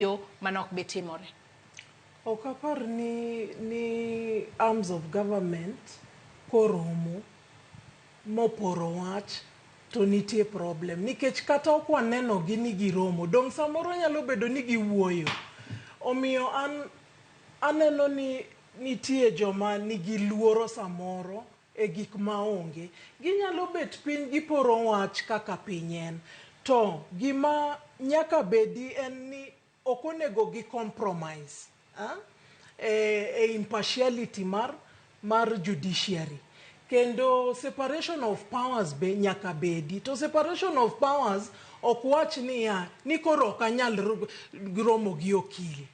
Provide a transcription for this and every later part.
Yo mano ok bi timore. Ok apar ni, ni arms of government koromo moporo wach to nitie problem nikech kata ok waneno gi ni giromo dong' samoro nyalo bedo ni giwuoyo. Omiyo an aneno ni nitie joma nigi luoro samoro e gik maonge. Ginyalo bet piny giporo wach kaka piny en. To gima nyaka bedi en ni ok onego gi compromise ah, e, e impartiality mar, mar judiciary. Kendo separation of powers be nyaka bedi. To separation of powers ok wach niya ni koro ok anyal romo gi okil.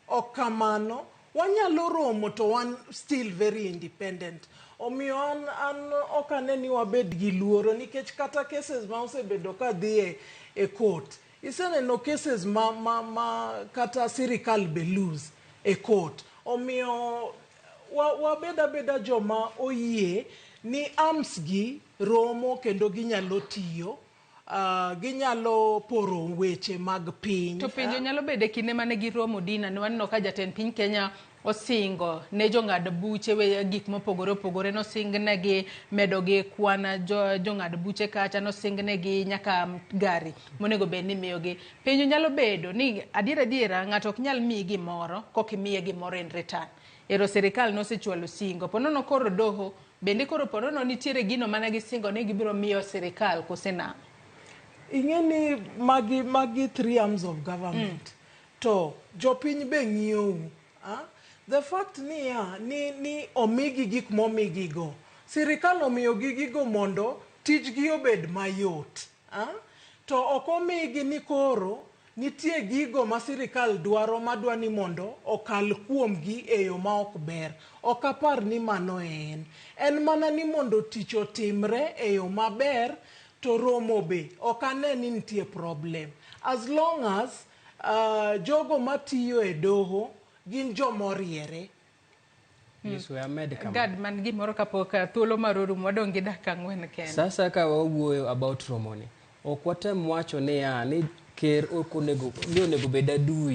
Ok kamano, wanyalo romo to wan still very independent. Omiyo an, an ok ane ni wabed gi luoro nikech kata cases ma osebedo ka dhi e, e court. Iseneno cases ma, ma, ma kata sirikal be lose e court. Omiyo wa, wabed abeda joma oyie ni arms gi romo kendo ginyalo tiyo. Ginyalo poro weche mag piny. To penjo nyalo bedo e kinde mane giromo Dina, ne waneno ka jatend piny Kenya osingo ne jong'ad buche we gik mopogore opogore, nosingnegi medo gi kwan jo, jong'ad buche kacha, nosingnegi nyaka gari monego bed ni imiyogi. Penjo nyalo bedo ni adier adiera ng'ato ok nyal miyi gimoro kok imiye gimoro in return. Ero sirikal nosechwalo singo, ponono koro doho Bende koro ponono nitiere gino mane gisingo ni gibiro miyo sirikal kose nang'o? Ing'e ni magi, magi three arms of government. To jopiny be ng'iyou. Ah? The fact niya, ni, ni omigi gik momigi go. Sirikal omiyogi gigo mondo tijgi obed mayot. Ah? To ok omigi ni koro nitie gigo ma sirikal dwaro madwa ni mondo okal kuomgi e yo ma ok ber. Ok apar ni mano e en. En mana ni mondo tich otimre e yo maber to romo be ok ane ni nitie problem. As long as jogo matiyo e doho gin joma oriere. Yesu we amed kama. Gad man gimoro kapok thuolo mar orumo wadong' gi dakika ang'wen kende. Sasa ka wawuoyo about romoni, ok watem wacho niya ni ker ok onego ni onego bed adui.